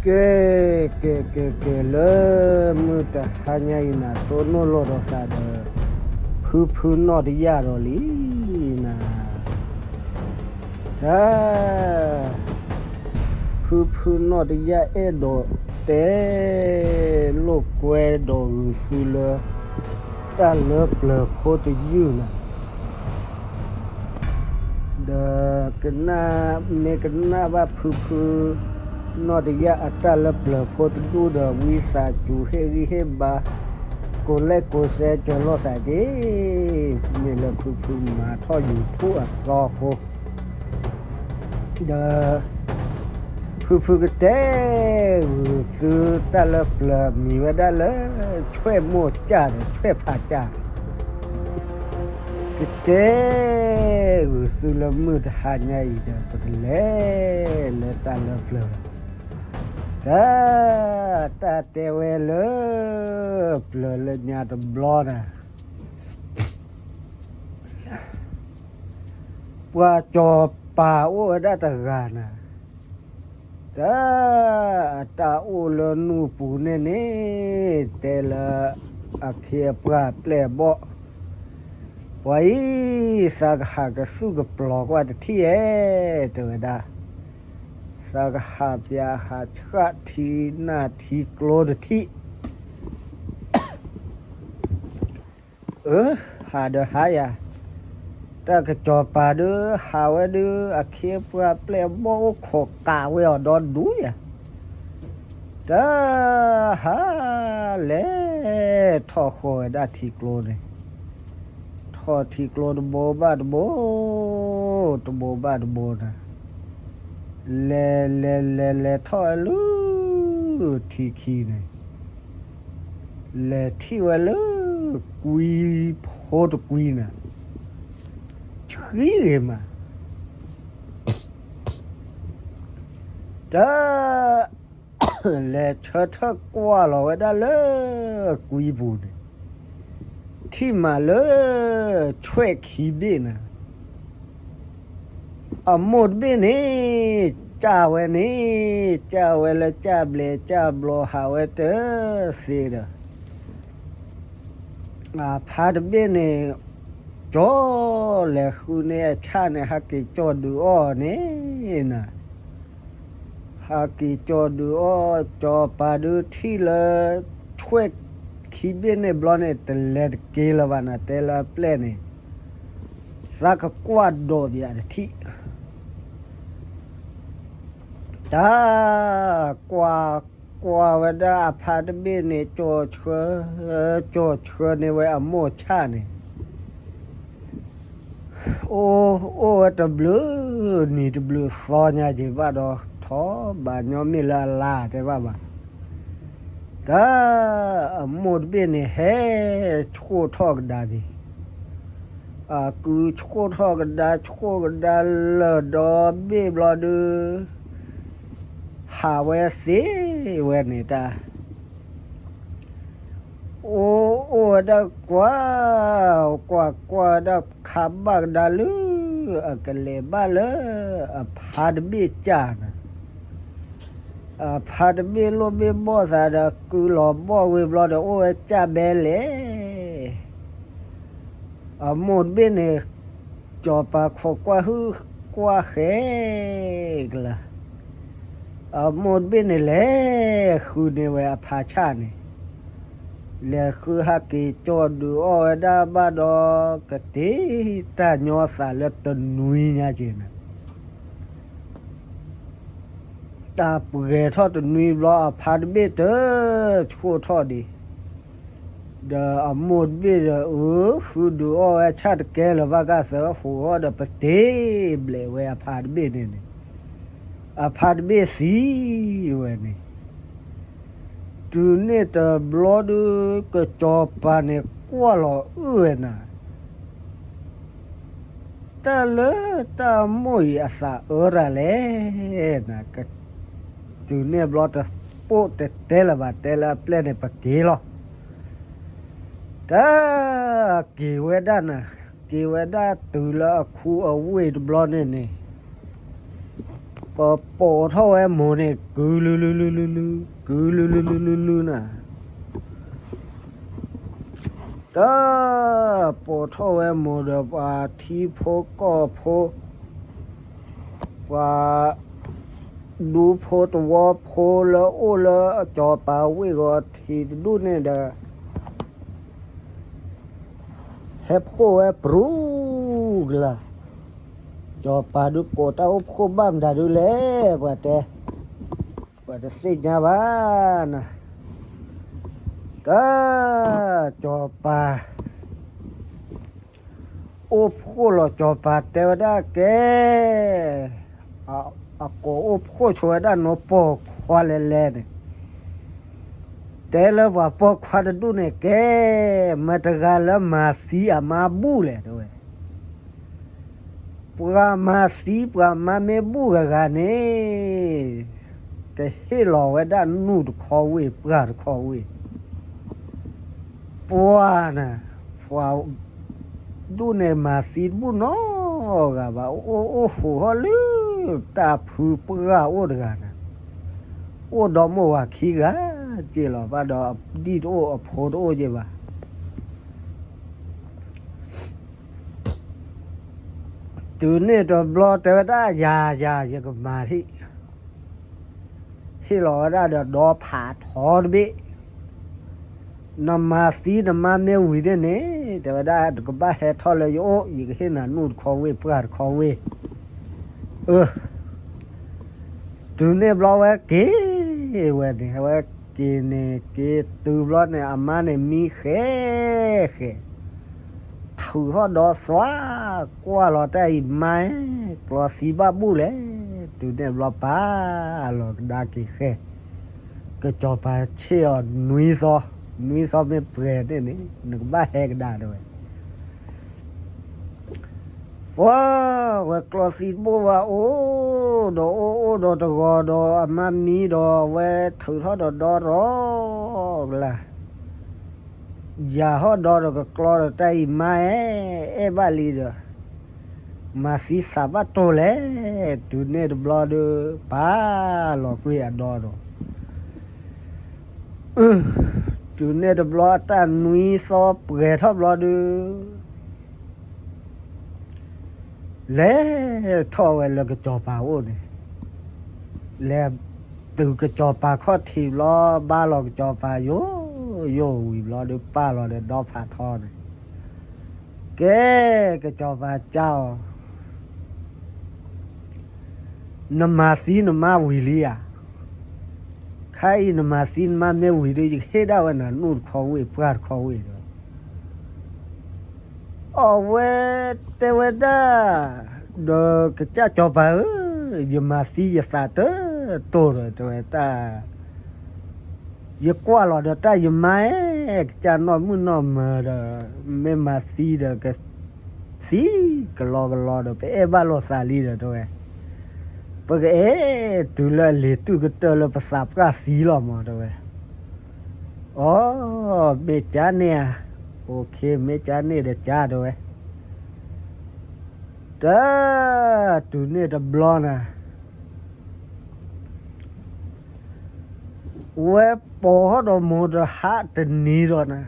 ကဲ, ကဲ, ကဲ, ကဲ, လၢမုၢ်တဟါညါအံၤနၤ တိၢ်နီၣ်လိာ်ဒီးသးဒီး ဖုဖုနီၣ်တယၣ်ဒီးလံနၤ, တၢ် ဖုဖုနီၣ်တယၣ်အဲၣ်ဒိးတဲလိာ်ကွဲဒီးဂုာ်သုလၢ တၢ်လၢပျၢၤဖိတယုၢ်နၤ ဒီးကနၣ်, မ့ၢ်ကနၣ်ဘၣ်ဖုဖုနီၣ်တယၣ်အတၢ်လၢပျၢၤဖိတဒူၣ်ဒီး ဝံသးစူၤဟ့ၣ်ဂံၢ်ဟ့ၣ်ဘါ, ကိးလဲၣ်ကိးစဲစၢၤလိာ်သးက့ၤ, မ့ၢ်လၢဖုဖုမၤထီၣ် YouTube အသီအဃိ ဒီး ဖုဖုကတဲဂုာ်သုတၢ်လၢပျၢၤမံၤဝဲဒၣ်လၢ ဆွဲၣ်မိၢ်ကၢ်ဒီးဆွဲၣ်ဖးကၢ်, ကတဲဂုာ်သုလၢမုၢ်တဟါညါအံၤဒီး ပကလဲၤလၢတၢ်လၢပျၢၤလီၤ. တၢ်, တၢ်တဲဝဲလၢ ပျၢၤလၢညါတဘျီနၤ ပှၤစီၤပၤအိၣ်ဝဲဒၣ်တဂၤနၤ, တၢ်, အတၢ်အိၣ်လၢနူၢ်ပူၤန့ၣ်န့ၣ် တဲလၢအခ့အပှၢ်ပျဲၢ်အဘီၣ်, ပှၤအံၤ သးကဟးကသူၣ်ကပျီၤကွၢ်တထံၣ်ဧဲ, တဲဝဲဒၣ်, သးကဟးပၠးဟးဆှၣ်ထံနၢ်ထံကျိတထံၣ် အၢ, ဟးဒီးဟါယၤ, တၢ်ကစီၤပၤဒုး ဟးဝဲဒုး အခ့အပှၢ်ပျဲၢ်အဘီၣ်အိၣ်ခိးကးဝဲအီၤဒီဒူယၤ, တၢ်, ဟး, လဲၤထီၣ်ဃီၤဝဲဒၣ်ထံကျိန့ၣ်, ထီၣ်ထံကျိတဘိဘၣ်တဘိ, တဘိဘၣ်တဘိနၤ, လဲၤလဲၤလဲၤလဲၤထီၣ်ဝဲလၢ ထံခံန့ၣ် လဲၤထံၣ်ဝဲလၢ ကွံဖိတကွံနၤ, ဆှံဂ့ၤမး, တၢ်, လဲၤဆၢထၢၣ်ကွၢ်လီၤဝဲဒၣ်လၢ ကွံပူၤန့ၣ်, ထံၣ်မးလၢ ဆွဲၣ်ခံဘ့ၣ်နၤ အမိၢ်တဘ့ၣ်န့ၣ် ကၢ်ဝဲန့ၣ်, ကၢ်ဝဲလၢကၢ်ဘျဲးကၢ်ဘျီ ဟးဝဲတသ့ဒီး, အဖါတဘ့ၣ်န့ၣ် ကၠီလဲၤဃုန့ၢ်အဆၣ်န့ၣ် ဟးက့ၤကၠီဒုးအီၣ်န့ၣ်နၤ, ဟးက့ၤကၠီဒုးအီၣ် ကၠီပၤဒုးထံၣ်လၢ ဆွဲၣ်ခံဘ့ၣ်န့ၣ်ဘျီန့ၣ် တလဲၤတက့ၤလၢၤဘၣ်နၤ တဲလၢအပျဲၢ်န့ၣ်, သးကကွၢ်ဒီးပယၤတထံၣ် တၢ်, ကွၢ်, ကွၢ်ဝဲဒၣ်အဖါတဘ့ၣ်န့ၣ် ကၠီဆှၢ, ကၠီဆှၢန့ၢ်ဝဲအမိၢ်ဆၣ်န့ၣ်, အိၣ်, အိၣ်ဝဲတဘျုးနံၤတဘျုးသီညါက့ၤဘၣ်ဒီး ထီၣ်ဘၣ်ညီမ့ၢ်လၢအလါတဲဘၣ်ဘၣ်, တၢ်, အမိၢ်တဘ့ၣ်န့ၣ် ဟဲဆှိၣ်ထီၣ်ကဒါက့ၤ အကုဆှိၣ်ထီၣ်ကဒါ ဆှိၣ်ကဒါလၢာ်ဒီဘ့ၣ်ဘျီဒုး, ဟးဝဲသ့ဝဲန့ၣ်တၢ်, အိၣ်အိၣ်ဝဲဒၣ်ကွၢ်, ကွၢ်ကွၢ်ဝဲဒၣ်ခါဘၣ်ကဒါလၢ အကလဲၤဘၣ်လၢ အဖါတဘ့ၣ်ကၢ်န့ၣ် အဖါတဘ့ၣ်လိၣ်ဘ့ၣ်ဘီၣ်သးဒီး ကုလီၤဘီၣ်ဝ့ၤဘျီဒီး အိၣ်ဝဲကၢ်ဘဲလဲၣ်, အမိၢ်တဘ့ၣ်န့ၣ်, ကၠီၤပၤခိးကွၢ်ဟုၣ်ကွၢ်ဃဲကလၢာ်, အမိၢ်တဘ့ၣ်န့ၣ် လဲၤဃုန့ၢ်ဝဲအဖါဆၣ်န့ၣ်, လဲၤဃုဟးက့ၤကၠီၤဒုးအီၣ်ဝဲဒၣ်ဘၣ်ဒီး ကတ့တၢ်ညီသးလၢတနွံညါက့ၤန့ၣ် တၢ်ပှဲၤထီၣ်တနွံဘျီ အဖါတဘ့ၣ်တဆှိၣ်ထီၣ်ဒံး, ဒီးအမိၢ်တဘ့ၣ်ဒီး အၢ ဃုဒုးအီၣ်ဝဲဆၣ်တကဲလၢၤဘၣ်ကသၢဟိးအီၣ်ဒီး ပတ့ဘျဲးဝဲအဖါတဘ့ၣ်န့ၣ်န့ၣ်, အဖါတဘ့ၣ်သံဝဲန့ၣ်, တုၤန့ၣ်တဘျီဒုး ကစီၤပၤန့ၣ်ကွၢ်လီၤအုၣ်ဝဲနၤ တၢ်လၢတၢ်မိၢ်အံၤအသးအၢတၢ်လဲၣ်, တုၤန့ၣ်ဘျီတပိၣ်တတဲလၢၤဘၣ် တဲလၢအပျဲၢ်န့ၣ် ပက့ၤလီၤ. တၢ်က့ၤဝဲဒၣ်နၤ, က့ၤဝဲဒၣ်တုၤလၢအခူအဝ့ၢ်တဘျီန့ၣ်န့ၣ်, ပပိာ်ထီၣ်ဝဲမိၢ်န့ၣ် ကုၤလုလုလုလုလု, ကုၤလုလုလုလုလုနၤ, တၢ်, ပိာ်ထီၣ်ဝဲမိၢ်ဒီးပှၤထံဖိကီၢ်ဖိ, ပှၤ ဒူဖိတဝီဖိလၢအိၣ်လၢအစီၤပၤဝ့ၢ်ဂီၤထံးတဒူၣ်န့ၣ်ဒီး ဟဲဖှိၣ်ဝဲပြူၤကလာ်, စီၤပၤဒုးကိးတၢ်အိၣ်ဖှိၣ်ဘၣ်မတၤဒုလဲၣ် ပှၤတဲ, ပှၤတသ့ၣ်ညါဘၣ်နၤ, တၢ်, စီၤပၤ အိၣ်ဖှိၣ်လီၤ စီၤပၤတဲဝဲဒၣ်ကဲ, အကိးအိၣ်ဖှိၣ်ဆိဝဲဒၣ်နီၢ်ပိာ်ခွါလဲၤလဲၤန့ၣ်, တဲလၢပှၤပိာ်ခွါတဒူၣ်န့ၣ်ကဲ, မတၤတဂၤလၢမၤသံအမါဘူၣ်လဲၣ် တဲဝဲ ပှၤမၤသံပှၤမါမ့ၢ်ဘူၣ်ဂၤဂၤန့ၣ်, ကဟ့ၣ်လီၤဝဲဒၣ်နူၢ်တခီဝ့ၢ် ပှၢ်တခီဝ့ၢ်, ပှၤနၤ, ပှၤဒူၣ်န့ၣ်မၤသံတဘူၣ်နီတဂၤဘၣ်, အိၣ်အိၣ်ဟူးထီၣ်လၢ တၢ်ဖုပှၢ်အိၣ်တဂၤန့ၣ်, အိၣ်ဒီးမိၢ်ဝၤခံဂၤ, စ့ၢ်လီၤဘၣ်ဒီးအဒံၣ်တအိၣ်အဖိတအိၣ်က့ဘၣ်. တုၤန့ၣ်တဘျီတဲဝဲဒၣ် ယၤယၤ ယကမၤထံၣ်, ဟ့ၣ်လီၤဝဲဒၣ်ဒီးဒီဖးထီတဘ့ၣ်, နမၤသံနမါမ့ၢ်ဝံၤန့ၣ်န့ၣ် တဲဝဲဒၣ် တကဘၣ်ဟဲထီၣ်လၢယအိၣ် ယကဟ့ၣ်နၤနူၢ်တခီဝ့ၢ် ပှၢ်တခီဝ့ၢ်, အၢ တုၤန့ၣ်ဘျီဝဲက့ၤဝဲန့ၣ် ဝဲက့ၤန့ၣ် က့ၤတုၤဘျီန့ၣ် အမါန့ၣ်မံဃဲဃဲ, ထုးထီၣ်ဒီသွါ, ကွၢ်လီၤတၢ်အံၤမါ, ကျီသံဘၣ်ဘူၣ်လဲၣ်, တုၤန့ၣ်ဘျီပာ်လီၤကဒါက့ၤဃဲ, ကစီၤပၤဆ့ၣ်အီၤနွံသီ, နွံသီမ့ၢ်ပှဲၤန့ၣ်န့ၣ် နကဘၣ်ဟဲကဒါတဲဝဲ ပှၤဝဲကျီသံတဘူၣ်ဘၣ် အိၣ်ဒီးအိၣ်အိၣ်ဒီးတဂီၤဒီးအမါမံဒီး အဝဲထုးထီၣ်ဒီဒီရီကလၢ်, ယၤဟီၣ်ဒီဒီးကကျီဒီးတၢ်အံၤမါအဲၣ်, အဲၣ်ဘၣ်လံဒီး မၤသံသးဘၣ်တိၢ်လဲၣ်, တုၤန့ၣ်တဘျီဒီး ပာ်လီၤကွံာ်အဒီဒီး တုၤန့ၣ်တဘျီအတၢ်နွံသီပှဲၤထီၣ်ဘျီဒီး လဲၤထီၣ်ဝဲလၢကစီၤပၤအိၣ်န့ၣ်, လဲၤတုၤကစီၤပၤခီၣ်ထံးဘျီ ဘါလီၤကစီၤပၤယိာ်ယိာ်ဝံၤဘျီဒီး ပာ်လီၤဒီးဒီဖးထီန့ၣ်, ကဲ ကစီၤပၤကၢ်အီၤ နမၤသံနမါဝံၤလံဧါ, ခါအံၤနမၤသံနမါမ့ၢ်ဝံၤဒီး ယကဟ့ၣ်ဒၣ်ဝဲနၤနူၢ်တခီဝ့ၢ် ပှၢ်တခီဝ့ၢ်ဒီး အဝဲတဲဝဲဒၣ်, ဒီးကစၢ်စီၤပၤဧၢ, ယမၤသံယသးတတိၢ်ဒီး တဲဝဲတၢ်, ယကွၢ်လီၤဒီးတၢ်ယမါအဲၣ်, ကစၢ်နီၢ်မုၣ်နီၢ်မၢၤဒီး မ့ၢ်မၤသံဒီးကသံကလီကလီဒီး ပအဲၣ်ဘၣ်လိာ်သးလံဒီး တဲဝဲ, ပကအဲၣ်တုၤလၢအလံၤတုၢ်ကတၢၢ်လၢပသးပှၢ်သံလီၤမး တဲဝဲ. အိ, မ့ၢ်ကန့ၣ်ဧါ, အိၣ်ခ့ မ့ၢ်ကန့ၣ်ဒီးက တဲဝဲ. တၢ်, တုၤန့ၣ်တဘျီန့ၣ် ဝဲပိာ်ထီၣ်ဒီးမိၢ်တဟးတနံၤဒီးန့ၣ်,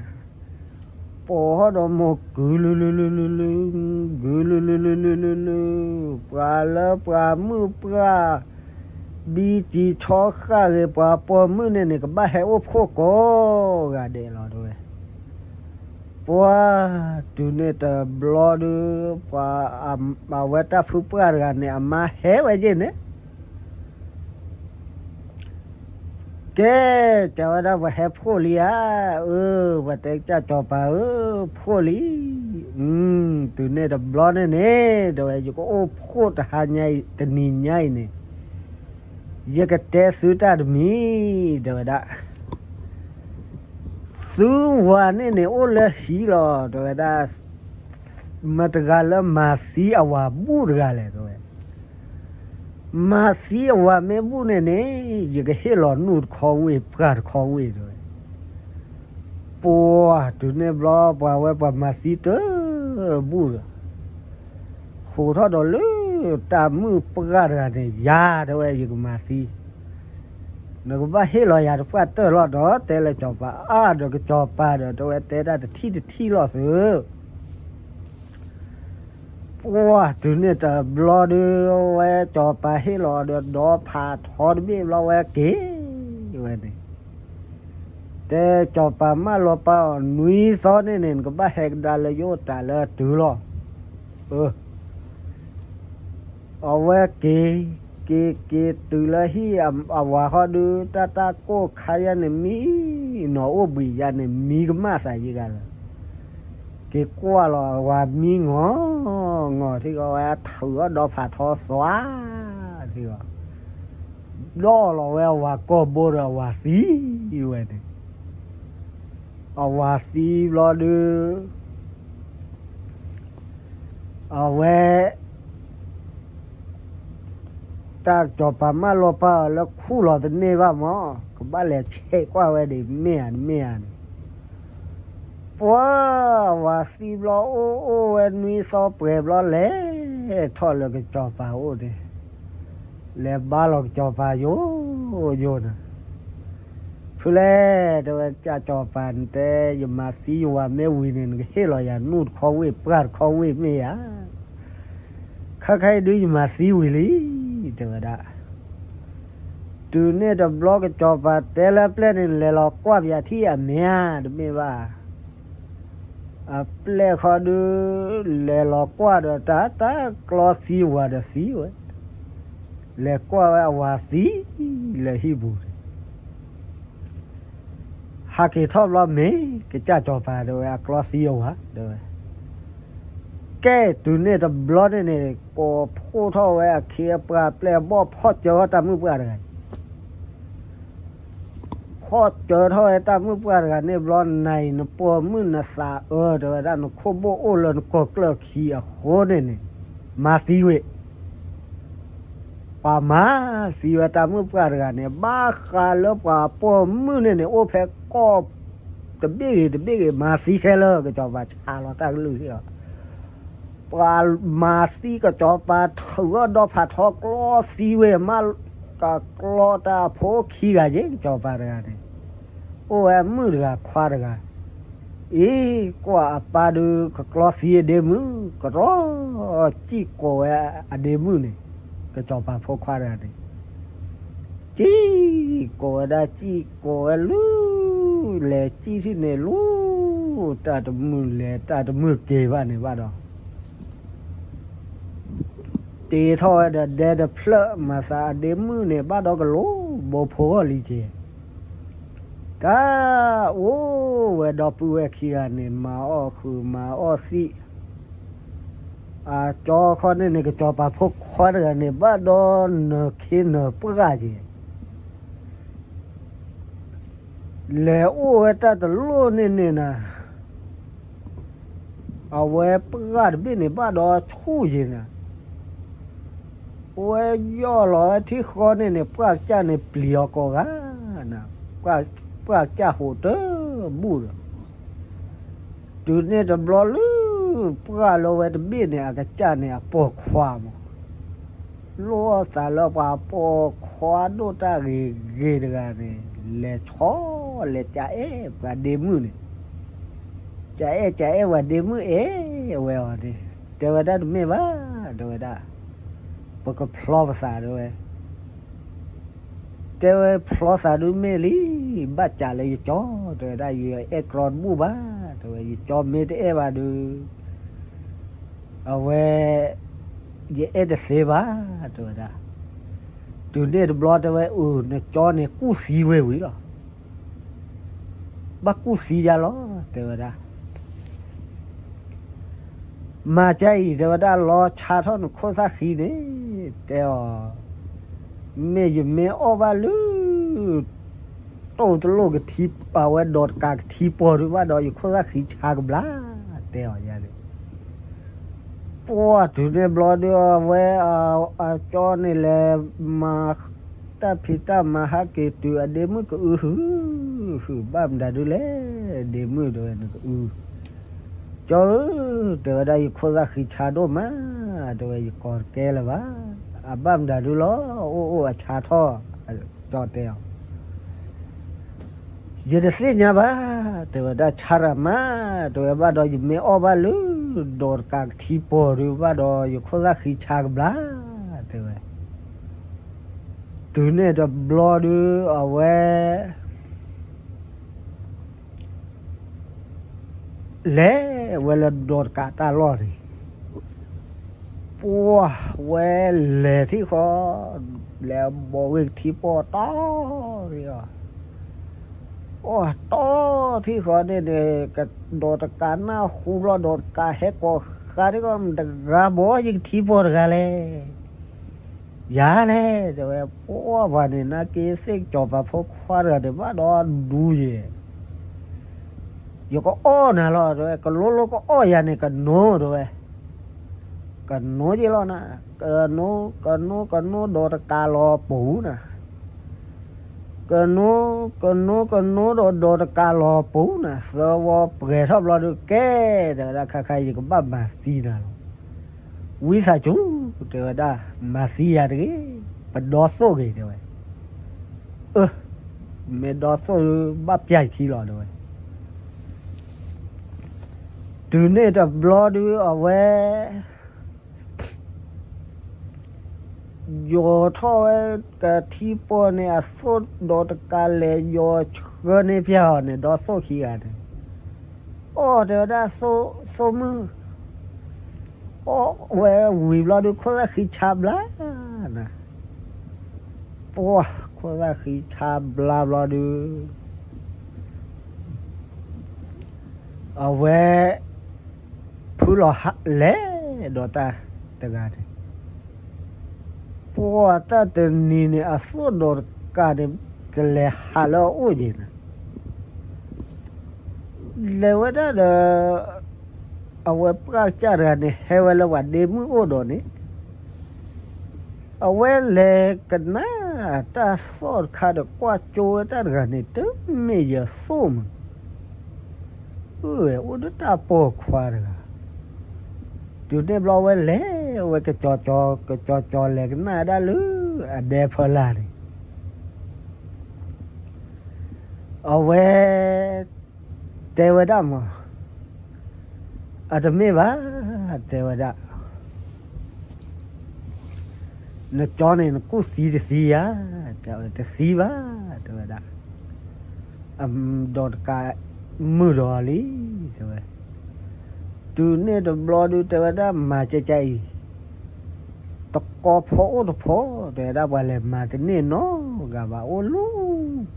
ပိာ်ထီၣ်ဒီးမိၢ်ကုၤလုလုလုလုလု, ကုၤလုလုလုလုလုလု, ပှၤလၢပှၤမုၣ်ပှၢ် ဘံကံၤဆီဃၣ်ဂ့ၤ ပှၤပိာ်မုၣ်န့ၣ်န့ၣ် ကဘၣ်ဟဲအိၣ်ဖှိၣ်ကိးဂၤဒဲးလီၤ တဲဝဲ. ပှၤ, တုၤန့ၣ်တဘျီဒီး ပှၤ, အဝဲတၢ်ဖုပှၢ်တဂၤန့ၣ် အမါဟဲဝဲယ့ၢ်န့ၣ် ကဲ, တဲဝဲဒၣ်ပှၤဟဲဖှိၣ်လံဧါ, အၢ, ပှၤတဲကစၢ်စီၤပၤဧၢ, ဖှိၣ်လံ. တုၤန့ၣ်တဘျီန့ၣ်န့ၣ် တဲဝဲ ယကအိၣ်ဖှိၣ်တဟါညါအံၤ တနံၤညါအံၤန့ၣ် ယကတဲသုတၢ်တမံၤ, တဲဝဲဒၣ်. သုဝၤန့ၣ်န့ၣ် အိၣ်လၢဟံၣ်လီၤ တဲဝဲဒၣ်. မတၤတဂၤလၢမၤသံအဝၤဘူၣ်တဂၤလဲၣ် တဲဝဲ. မၤသံအဝၤမ့ၢ်ဘူၣ်န့ၣ်န့ၣ် ယကဟ့ၣ်လီၤနူၢ်တခီဝ့ၢ် ပှၢ်တခီဝ့ၢ် တဲဝဲ. ပှၤ, တုၤန့ၣ်ဘျီ ပှၤဝဲပှၤမၤသံတဘူၣ်ဒီး ဟူးထီၣ်ဒီးလၢ တၢ်မုၣ်ပှၢ်တဂၤန့ၣ် ယၤတဲဝဲ ယကမၤသံ, နကဘၣ်ဟ့ၣ်လီၤယၤတပှၢ်တၢၢ်လီၤဒီး တဲလၢစီၤပၤအါဒီး ကစီၤပၤဒီး တဲဝဲတဲတၢ်တထံၣ်တထံၣ်လီၤသု ပှၢ်တုၤန့ၣ်တဘျီဒုး ဝဲစီၤပၤဟ့ၣ်လီၤဒီး ဒီဖးထီတဘ့ၣ်ဘျီ ဝဲက့ၤဝဲန့ၣ်, တဲစီၤပၤမၢလီၤပာ်အီၤ နွံသီန့ၣ်န့ၣ် နကဘၣ်ဟဲကဒါလၢယအိၣ်တၢ်လၢတုၤလီၤ. အဝဲက့ၤ, က့ၤက့ၤတုၤလၢဟံၣ်အဝၤဃီဒုး တၢ်တၢ်ကိၢ်ခါယဲန့ၣ် မံနီၤအိၣ်ဘှံးယဲန့ၣ် မံကမၣ်သးယံၤဂၤလၢ က့ၤကွၢ်လီၤအဝၤမံ ငီၤ ငီၤထံဂီၤ ဝဲထုးအီၣ်ဒီဖးထီသွါ ထံဂီၤ, ဒီးလီၤဝဲအဝၤကိာ်ဘိဒီး အဝၤသံဝဲန့ၣ်, အဝၤသံဘျီဒုး အဝဲ တၢ်စီၤပၤမၢလီၤပာ်အီၤလၢ ခူၣ်လီၤတန့ၢ်ဘၣ်မး, ကဘၣ်လဲၤဆဲးကွၢ်ဝဲဒ်မ့ၢ်ဧါတမ့ၢ်ဧါန့ၣ်, ပှၢ် အဝၤသံဘျီ အိၣ်အိၣ်ဝဲနွံသီပှဲၤဘျီ လဲၤထီၣ်လၢကစီၤပၤအိၣ်န့ၣ်, လဲၤဘါလီၤကစီၤပၤယိာ် ယိာ်န့ၣ်, ဖုလဲၣ် တဲဝဲ ကစၢ်စီၤပၤ နတဲ ယမၤသံယဝၤမ့ၢ်ဝံၤန့ၣ် နကဟ့ၣ်လီၤယၤ နူၢ်တခီဝ့ၢ် ပှၢ်တခီဝ့ၢ်မ့ၢ်ဧါ, ခဲခါအံၤဒုး ယမၤသံဝံၤလံ တဲဝဲဒၣ်. တုၤန့ၣ်တဘျီ ကစီၤပၤတဲလၢ ပျဲၢ်န့ၣ် လဲၤလီၤကွၢ်ပယၤထံၣ်အမဲာ်ဧါ တမ့ၢ်ဘၣ်. အပျဲၢ်ခီဒုး လဲၤလီၤကွၢ်ဒီး တၢ်တၢ်ကျီသံဝၤဒီးသံဝဲ, လဲၤကွၢ်ဝဲအဝၤသံလၢဟံၣ်ပူၤန့ၣ် ဟးက့ၤထီၣ်ဘျီ မ့ၢ်ကစၢ်စီၤပၤ တဲဝဲ အကျီသံအဝၤ တဲဝဲ. ကဲ တုၤန့ၣ်တဘျီန့ၣ်န့ၣ် ကိးဖှိၣ်ထီၣ်ဝဲအခ့အပှၤ ပျဲၢ်ဘီၣ် ဖီၣ်စၢထီၣ်တၢ်မုၣ်ပှၢ်တဂၤအံၤ, ဖီၣ်စၢထီၣ်ဝဲတၢ်မုၣ်ပှၢ်တဂၤန့ၣ်ဘျီ နၤအံၤ နပိာ်မုၣ်နသးအၢ တဲဝဲဒၣ် နခိၣ်ဘိၣ်အိၣ်လၢနကိာ်ကျၢၢ်ခံအဃိန့ၣ်န့ၣ် မၤသံဝဲ ပှၤမၤသံဝဲတၢ်မုၣ်ပှၢ်တဂၤန့ၣ် ဘၣ်ဃးလၢပှၤပိာ်မုၣ်န့ၣ်န့ၣ် အိၣ်ဖဲကီၢ်တဘ့ၣ်ဂ့ၤတဘ့ၣ်ဂ့ၤ မၤသံခဲလၢာ် ကစီၤပၤဆါလီၤတၢ်ကလုၢ်ဟ့ၣ်အီၤ, ပှၤမၤသံကစီၤပၤ ထုးအီၣ်ဒီဖးထီ ကျီသံဝဲ မ့ၢ်ကကျီတၢ်အဖိခံဂၤယ့ၣ် ကစီၤပၤတဂၤန့ၣ် အိၣ်ဝဲအမုၣ်တဂၤခွါတဂၤ အံၤ ကွၢ်အပၢ်ဒုး ကကျီသံအဒ့မုၣ် ကရီ စံၣ်ကိးဝဲအဒ့မုၣ်န့ၣ်, ကစီၤပၤဖိခွါတဂၤန့ၣ် စံၣ်ကိးဝဲဒၣ် စံၣ်ကိးဝဲလၢ လဲၤစံၣ်ထံၣ်န့ၣ်လီၤ, တၢ်တမုာ်လဲၤ တၢ်တမုာ်က့ၤဘၣ်န့ၣ်ဘၣ်ဒီး တ့ထီၣ်ဝဲဒီးဒဲတဖျၢၣ် မၤသးအဒ့မုၣ်န့ၣ် ဘၣ်ဒီးကလိဘိဖိဂီၢ်လံက့ၤ, တၢ်အိၣ်ဝဲဒီပုၢ်ဝဲၢ်ခံဂၤန့ၣ် မၤအီၣ်ဃုာ်မၤအီၣ်သံး, အကၠီခီန့ၣ်န့ၣ် ကစီၤပၤဖိခွါတဂၤန့ၣ် ဘၣ်ဒီးနၢၤခ့နၢၤပှၢ်က့ၤ လဲၤအိၣ်ဝဲတၢ်တလိၣ်န့ၣ်န့ၣ်နၤ, အဝဲပှၢ်တဘ့ၣ်န့ၣ် ဘၣ်ဒီးဆူၣ်ယံၤနၤ, အဝဲယီၢ်လီၤဝဲထံဃီန့ၣ်န့ၣ် ပှၢ်ကစၢ်န့ၣ်ပျံၤအီၤကိးဂၤနၤ, ပှၢ်ကစၢ်ဟိးတဘူၣ်ဒီး တုၤန့ၣ်တဘျီလၢ ပှၢ်လၢဝဲတဘ့ၣ်န့ၣ် အကစၢ်န့ၣ်အပိာ်ခွါမး လိၣ်အသးလၢပှၤပိာ်ခွါဒိၣ်တၢ်ဂ့ၤဂ့ၤတဂၤန့ၣ် လဲၤဆီလဲၤကအဲၣ်ပှၤဒ့မုၣ်န့ၣ်, ကအဲၣ်ကအဲၣ်ပှၤဒ့မုၣ်အဲၣ်ဝဲအီၤန့ၣ်, တဲဝဲဒၣ်တမ့ၢ်ဘၣ်, တဲဝဲဒၣ်, ပကဖျီပသးတဲဝဲ တဲဝဲဖျီသးဒုးမ့ၢ်လံ, ဘၣ်စးလၢယကၠီ, တဲဝဲဒၣ် ယအဲၣ်ကျီတဘူၣ်ဘၣ်, တဲဝဲ ယကၠီမ့ၢ်တအဲၣ်ဘၣ်ဒုး အဝဲ ယအဲၣ်တသ့ဘၣ်, တဲဝဲဒၣ်. တုၤန့ၣ်တဘျီတဲဝဲ အၢ နကၠီန့ၣ် ကူၣ်သံဝဲဝံၤလီၤ. ဘၣ်ကူၣ်သံယါလီၤ, တဲဝဲဒၣ်. မၤကါအံၤ တဲဝဲဒၣ် လီဆါထီၣ်နခိၣ်သၣ်ဃံန့ၣ်, တဲအီၤ, မ့ၢ်ယမ့ၢ်အီၣ်ဘၣ်လၢ တိၢ်တလိၣ်ကထံပာ်ဝဲဒီးတကးကထံပီၤဒုးဘၣ်ဒီး ယခိၣ်သၣ်ဃံဆါကဘျါ, တဲအီၤယါန့ၣ်. ပှၢ်တုၤန့ၣ်ဘျီဒုး အဝဲ အကၠီန့ၣ်လဲၤမၤ တၢ်ဖံးတၢ်မၤဟးက့ၤတုၤအဒ့မုၣ်ကအုဟု, ဟု ဘၣ်မတၤဒုးလဲၣ်, ဒ့မုၣ်တဲဝဲနကအု, ကၠီဧၢ, တဲဝဲဒၣ် ယခိၣ်သၣ်ဃံဆါဒိၣ်မး တဲဝဲ ယကိးတကဲလၢၤဘၣ်, အဘၣ်မတၤဒုလီၤ, အိၣ်အိၣ်အဆါထီၣ်, ကၠီတဲအီၤ ယတသ့ၣ်ညါဘၣ်, တဲဝဲဒၣ်ဆါတၢ်မး, တဲဝဲဘၣ်ဒီးယမ့ၢ်အီၣ်ဘၣ်လၢ ဒိးတကးကထံပီၢ်ဒုးဘၣ်ဒီးယခိၣ်သၣ်ဃံဆါကဘျါ, တဲဝဲ, တုၤန့ၣ်တဘျီဒုးအဝဲ လဲၤဝဲလၢဒိးတကးတၢ်လီၢ်န့ၣ်, ပှၢ်ဝဲလဲၤထံၣ်ဃီ, လဲၤဘီးဝ့ၢ်ကထံပီၢ်တီၢ်, အတီၢ်ထံၣ်ဃီန့ၣ်န့ၣ် ကဒိးတကးနၢ်ဟူဘျီ ဒိးတကးဟဲကိးဃါထံၣ်ဃီ မတဂၤဘီးယကထံပီၢ်တဂၤလဲၣ် ယၤလဲၣ် တဲဝဲ, ပှၢ်ပှၤန့ၣ် နာ်က့သ့ၣ်ကစီၤပၤဖိခွါတဂၤန့ၣ် ဘၣ်ဒီးဒူယဲၢ်, ယကအီၣ်နၤလီၤ တဲဝဲ, ကလိလိကအီၣ်ယၤန့ၣ် ကနိ တဲဝဲ, ကနိယဲၢ်လီၤနၤ, ကနိ ကနိ ကနိဒိးတကးလီၤပူၤနၤ, ကနိ ကနိ ကနိဒီးဒိးတကးလီၤပူၤနၤ, သၢဝီပှဲၤထီၣ်ဘျီဒုးကဲ, တဲဝဲဒၣ် ခါခါယကဘၣ်မၤသံနၤလီၤ ဝံသးစူၤ တဲဝဲဒၣ်, မၤသံယၤတဂ့ၤ, ပဒီသိၣ်ဂ့ၤ တဲဝဲ, အၢ, မ့ၢ်ဒီသိၣ်ဒုး ဘၣ်ပျၢ်ခံလီၤ တဲဝဲ, တုၤန့ၣ်တဘျီဒုးအဝဲ ယိၤထီၣ်ဝဲကထံပီၢ်န့ၣ် အသိၣ်ဒီးတကးလဲၤယိၤဆှၢန့ၢ်ပျၢ်အီၤန့ၣ် ဒီသိၣ်ခံဂၤန့ၣ်, အီၣ် တဲဝဲဒၣ် သိၣ်မုၣ်, အီၣ်ဝဲဝံၤဘျီဒုး ခိၣ်သၣ်ဃံဆါဘျါနၤ, ပှၢ်ခိၣ်သၣ်ဃံဆါဘျါဘျီဒုး အဝဲ ဖုလီၤဟးလဲၤဒီးတၢ်တဂၤန့ၣ်, ပှၢ်တၢ်တနံၤန့ၣ် အသိၣ်ဒီးတကးန့ၣ် ကလဲၤဟးလၢအအိၣ်က့ၤနၤ, လဲၤဝဲဒၣ်ဒီး အဝဲပှၢ်ကစၢ်တဂၤန့ၣ် ဟဲဝဲလၢပှၤဒ့မုၣ်အိၣ်ဒီးန့ၣ် အဝဲလဲၤကနၣ်တၢ်သီၣ်တခါဒီး ကွၢ်ကၠိဝဲတၢ်တဂၤန့ၣ် တမ့ၢ်ယသိၣ်မး, အိၣ်ဒီးတၢ်ပိာ်ခွါတဂၤ, တုၤန့ၣ်ဘျီဝဲလဲၤဝဲကကၠီကၠီ ကကၠီကၠီလဲၤကနၣ်ဒၣ်လၢအဒဲဖီလာ်န့ၣ် အဝဲ တဲဝဲဒၣ်မး, အတမ့ၢ်ဘၣ်, တဲဝဲဒၣ်, နကၠီန့ၣ် နကူၣ်သံတသံဧါ, တသံဘၣ်, တဲဝဲဒၣ်, အဒိးတကးမုာ်ဒီးလံ, တဲဝဲ, တုၤန့ၣ်တဘျီဒုး တဲဝဲဒၣ် မၤကဲကဲအံၤ တကီဖီအိၣ်တဖီ, တဲဝဲဒၣ် ပှၤလဲၤမၤတန့ၢ်နီတဂၤဘၣ် အိၣ်လၢ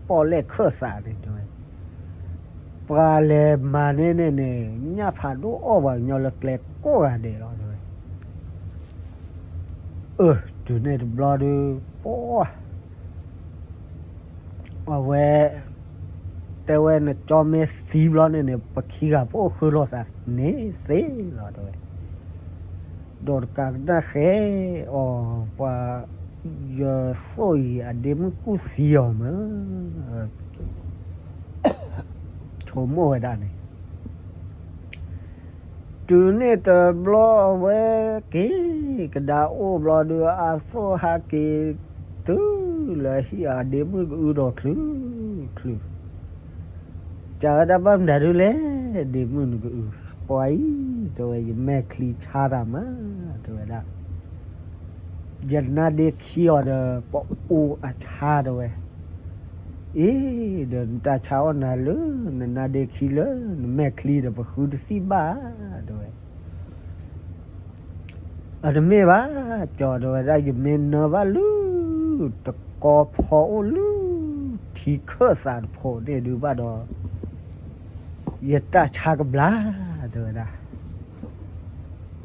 ပီၣ်လဲၣ်ခၢၣ်သးန့ၣ် တဲဝဲ, ပှၤလဲၤမၤန့ၢ်န့ၣ်န့ၣ် ညၣ်ဖးဒိၣ်အီၣ်ပှၤကညီလၢကျဲကိးဂၤဒဲးလီၤ တဲဝဲ, အၢ တုၤန့ၣ်တဘျီဒုး ပှၢ် အဝဲ တဲဝဲ နကၠီမ့ၢ်သံဘျီန့ၣ်န့ၣ် ပခံဂၤပအိၣ်ဃုလိာ်သးန့ၣ်သ့လီၤ တဲဝဲ, ဒီးတကးကနၣ်ဃဲအီၤ ပှၤ ယသိၣ်အံၤ အဒ့မုၣ်ကူၣ်သံအီၤမး ဆိကမိၣ်ဝဲဒၣ်န့ၣ်, တုၤန့ၣ်တဘျီအဝဲက့ၤကဒါအိၣ်ဘျီဒုး အသိၣ်ဟးက့ၤ တုၤလၢဟံၣ်အဒ့မုၣ်ကအုဒီးချုးချုး, ကးဝဲဒၣ် ဘၣ်မနုၤဒုလဲၣ် ဒ့မုၣ်နကအု, ပှၤအံၤ တဲဝဲ ယမဲာ်ချံဆါတၢ်မး တဲဝဲဒၣ် ယနါဒ့ခံအီၤဒီး ပအိၣ်အဆါ တဲဝဲ, အ့ ဒီးနတၢ်ဆါအီၣ်နၤလၢ နနါဒ့ခံလၢ နမဲာ်ချံဒီး ပဃုတသံၣ်ဘၣ် တဲဝဲ, အတမ့ၢ်ဘၣ် ကၠီ တဲဝဲဒၣ် ယမ့ၢ်နၢဘၣ်လၢ တကီဖီအိၣ်လၢ ထံခၢၣ်သးတဖိးန့ၣ်ဒုးဘၣ်ဒီး ယတၢ်ဆါကဘျါ တဲဝဲဒၣ်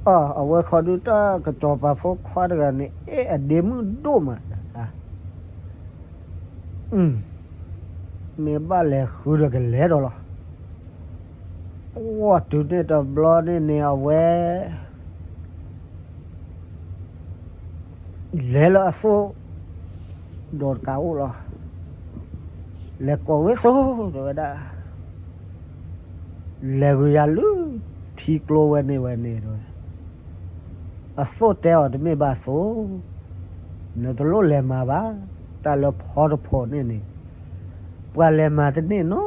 အ အဝဲဃီဒုး တၢ်ကစီၤပၤဖိခွါတဂၤန့ၣ် အဲၣ်အဒ့မုၣ်ဒိၣ်မး မ့ၢ်ဘၣ်လဲၤဃုဒီးကလဲၤဒီးလီၤ. ပှၢ်တုၤန့ၣ်တဘျီန့ၣ်န့ၣ် အဝဲ လဲၤလၢအသိၣ် ဒီးတကးအိၣ်လီၤ. လဲၤကိးဝဲသိၣ် တဲဝဲဒၣ် လဲၤဂုာ်ယၤလၢထံကျိဝဲန့ၣ်ဝဲန့ၣ် တဲဝဲ, အသိၣ်တဲအီၤ, တမ့ၢ်ဘၣ်သိၣ်, နတလိၣ်လဲၤမၤဘၣ်, တၢ်လၢဖီတဖီန့ၣ်န့ၣ် ပှၤလဲၤမၤတန့ၢ်နီ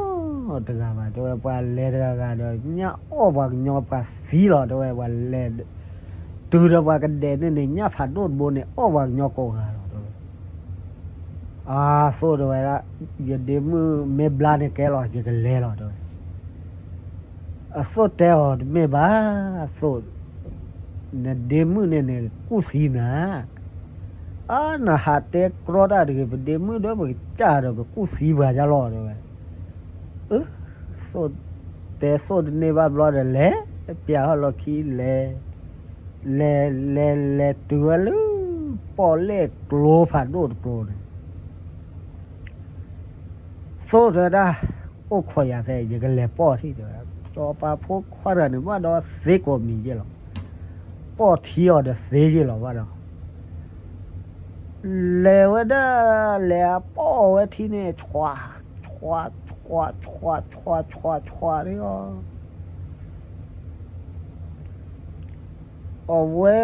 တဂၤဘၣ် တဲဝဲ, ပှၤလဲၤတဂၤဂၤဒီး ညၣ်အီၣ်ပှၤကညီပှၤသံလီၤ တဲဝဲ, ပှၤလဲၤတုၤဒီးပှၤကဒဲးန့ၣ်န့ၣ် ညၣ်ဖးဒိၣ်တဘိန့ၣ် အီၣ်ပှၤကညီကိးဂၤလီၤ တဲဝဲ. အသိၣ်တဲဝဲဒၣ်, ယဒ့မုၣ်မ့ၢ်ဘျါန့ၣ်ကဲလီၤ ယကလဲၤလီၤ တဲဝဲ. အသိၣ်တဲအီၤ, တမ့ၢ်ဘၣ်သိၣ်, နဒ့မုၣ်န့ၣ်န့ၣ် ကူၣ်သံနၤ, အါ နဟးတဲကြီတၢ်တဂ့ၤ, ပဒ့မုၣ်ဒီးပကစၢ်ဒီး ပကူၣ်သံပှၤယါလီၤ တဲဝဲ. သိၣ်တဲသိၣ်တန့ၢ်ဘၣ်ဘျီဒီး လဲၤပျးဟီၣ်လီၢ်ခံ လဲၤ လဲၤလဲၤလဲၤတုၤဝဲလၢ ပီၣ်လဲၣ်ကျိဖးဒိၣ်တကျိန့ၣ် သိၣ်တဲဝဲဒၣ်, အိၣ်ခိးယၤဖဲ ယကလဲၤပီၣ်ထံ တဲဝဲ. စီၤပၤဖိခွါတဂၤန့ၣ် ဘၣ်ဒီးသ့ကိးမံၤယဲၢ်လီၤ. ပီၣ်ထံအီၤဒီးသ့ယဲၢ်လီၤဘၣ်ဒီး လဲၤဝဲဒၣ်, လဲၤပီၣ်ဝဲထံန့ၣ် ဆွး, ဆွး, ဆွး, ဆွး, ဆွး, ဆွး, ဆွးန့ၣ်လီၤ. အဝဲ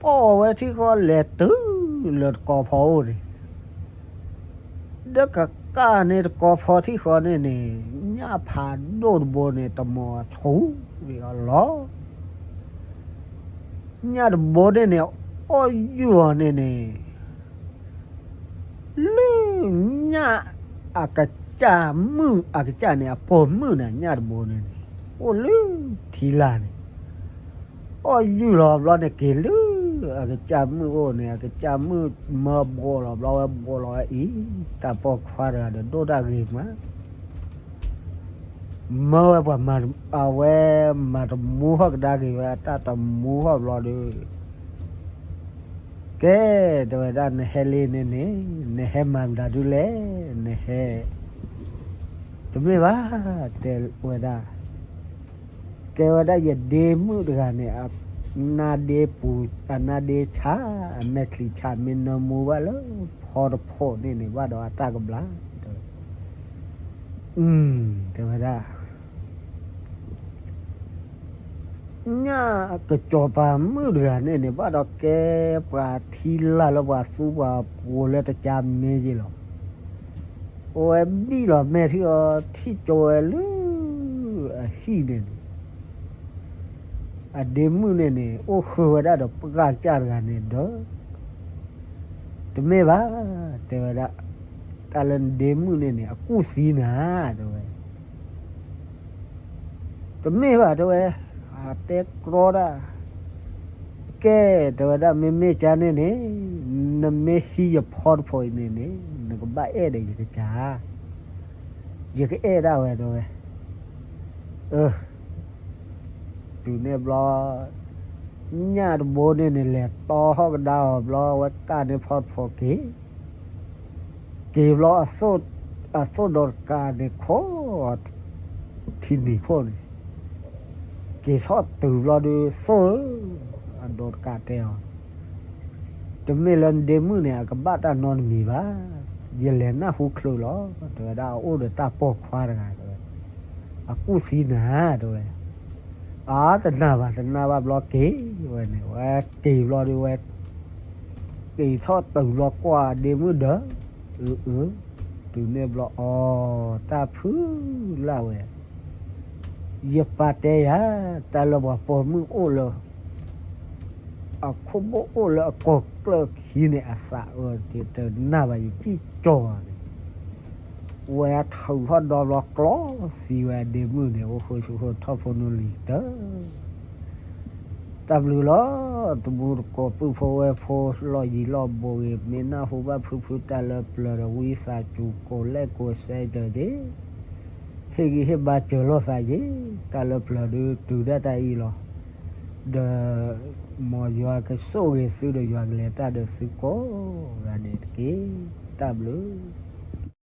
ပီၣ်ဝဲထံဃီ လဲၤတုၤလၢတကီၤဖီအိၣ်န့ၣ်, ဒီးကကၣ်န့ၢ်တကီၤဖီထံဃီန့ၣ်န့ၣ်, ညၣ်ဖးဒိၣ်တဘိန့ၣ် တမီၤဆူၣ်လီၤ. ညၣ်တဘိန့ၣ်န့ၣ် အီၣ်ယူၢ်အီၤန့ၣ်န့ၣ် လၢညၣ်အကစၢ်မုၣ်အကစၢ်န့ၣ် အပိာ်မုၣ်န့ၣ် ညၣ်တဘိန့ၣ်န့ၣ် အိၣ်လၢထံလာ်န့ၣ်, အီၣ်ယူၢ်လီၤဘျီန့ၣ် က့ၤလၢအကစၢ်မုၣ်အိၣ်န့ၣ်, အကစၢ်မုၣ်မၢဘှီလီၤဘျီ ဝဲဘှီလီၤဝဲအံၤ, တၢ်ပိာ်ခွါတဂၤဒီး ဒိၣ်တၢ်ဂ့ၤမး မၢဝဲပှၤမၤ, အဝဲမၤတမူထီၣ်ကဒါက့ၤဝဲ အတၢ်တမူထီၣ်ဘျီဒီး, ကဲ, တဲဝဲဒၣ် နဟဲလံန့ၣ်န့ၣ် နဟဲမၤမတၤဒုလဲၣ်, နဟဲ, တမ့ၢ်ဘၣ်, တဲဝဲဒၣ်, ကဲဝဲဒၣ် ယဒ့မုၣ်တဂၤန့ၣ် အနါဒ့ပူၤ, အနါဒ့ဆါ, အမဲာ်ချံဆါ မ့ၢ်နၢမူဘၣ်လၢဖီတဖီန့ၣ်န့ၣ် ဘၣ်ဒီးအတၢ်ကဘျါ, တဲဝဲ, တဲဝဲဒၣ် ညၣ်ကစီၤပၤမုၣ်တဂၤန့ၣ်န့ၣ် ဘၣ်ဒီးကဲပှၤထံလာ်လၢပှၤသူပှၤပိၤလၢတကါမ့ၢ်ယဲၢ်လီၤ. အဝဲဘံၣ်လီၤမဲာ်ထံအီၤ ထံၣ်ကၠိဝဲလၢအဟံၣ်န့ၣ်န့ၣ်, အဒ့မုၣ်န့ၣ်န့ၣ် အိၣ်ဃုာ်ဝဲဒၣ်ဒီးပှၢ်ကစၢ်တဂၤန့ၣ်ဒီး တမ့ၢ်ဘၣ်, တဲဝဲဒၣ်, တၢ်လၢနဒ့မုၣ်န့ၣ်န့ၣ် အကူၣ်သံနၤ, တဲဝဲ တမ့ၢ်ဘၣ် တဲဝဲ, အတဲကြီတၢ်, ကဲ, တဲဝဲဒၣ် မ့မ့ၢ်ကါန့ၣ်န့ၣ်, နမ့ၢ်ဟံးယဖီတဖီအံၤန့ၣ်န့ၣ် နကဘၣ်အဲၣ်ဒီးယကစၢ်, ယကအဲၣ်ဒၣ်ဝဲ တဲဝဲ, အၢ တုၤန့ၣ်ဘျီ ညၣ်တဘိန့ၣ်န့ၣ် လဲၤတီထီၣ်ကဒါအီၤဘျီ အဝဲကၣ်န့ၢ်ဖီတဖီက့ၤ, က့ၤဘျီ အသိၣ်ဒီးတကးန့ၣ်ခိး ထံနံၤခိၣ်န့ၣ်, က့ၤထီၣ်တုၤဘျီဒီး သိၣ်ဧၢ, အဒီးတကးတဲအီၤ, တမ့ၢ်လၢနဒ့မုၣ်န့ၣ် အကဘၣ်တၢ်နီတမံၤဘၣ်, ယလဲၤနၢ်ဟူချုးလီၤ, တဲဝဲဒၣ် အအိၣ်ဒီးတၢ်ပိာ်ခွါတဂၤ တဲဝဲ, အကူၣ်သံနၤ တဲဝဲ, အါ တနာ်ဘၣ် တနာ်ဘၣ်ဘျီက့ၤဝဲန့ၣ် ဝဲက့ၤဘျီဒီးဝဲ က့ၤထီၣ်တုၤဘျီကွၢ်ဒ့မုၣ်ဒီး အၢ အၢ, တုၤန့ၣ်ဘျီအီၤ တၢ်ဖုလၢ်ဝဲ, ယပာ်တဲယၤ တၢ်လၢပှၤပိာ်မုၣ်အိၣ်လၢ အခိၣ်ဘိၣ်အိၣ်လၢအကီၢ်ကျၢၢ်ခံန့ၣ် အသးအၢတနၢ်ဘၣ် ယစံၣ်ကၠီၤန့ၣ်, ဝဲထုးထီၣ်ဒီဘျီကျီသံဝဲဒ့မုၣ်န့ၣ် အိၣ်ဃုာ်ဆူၣ်ဃုာ်ထီၣ်ဖိနူလံၤတၢၢ် တၢ်ဘျုးလီၤ. တမူတကိးပုၢ်ဖိဝဲၢ်ဖိ လီၢ်ယံၤလီၢ်ဘူးဂ့ၤ မ့ၢ်နၢ်ဟူဘၣ်ဖုဖုတၢ်လၢပျၢၤဒီး ဝံသးစူၤကိးလဲၣ်ကိးစဲကၢၤက့ၤ, ဟ့ၣ်ဂံၢ်ဟ့ၣ်ဘါစၢၤလိာ်သးက့ၤ, တၢ်လၢပျၢၤဒုးတုၤဒၣ်တၢ်အံၤလီၤ. ဒီးမ်ယွၤကဆိၣ်ဂ့ၤသုဒီးယွၤကလဲၤတၢ်ဒီးသုကိးဂၤဒဲးတက့ၢ်. တၢ်ဘျုး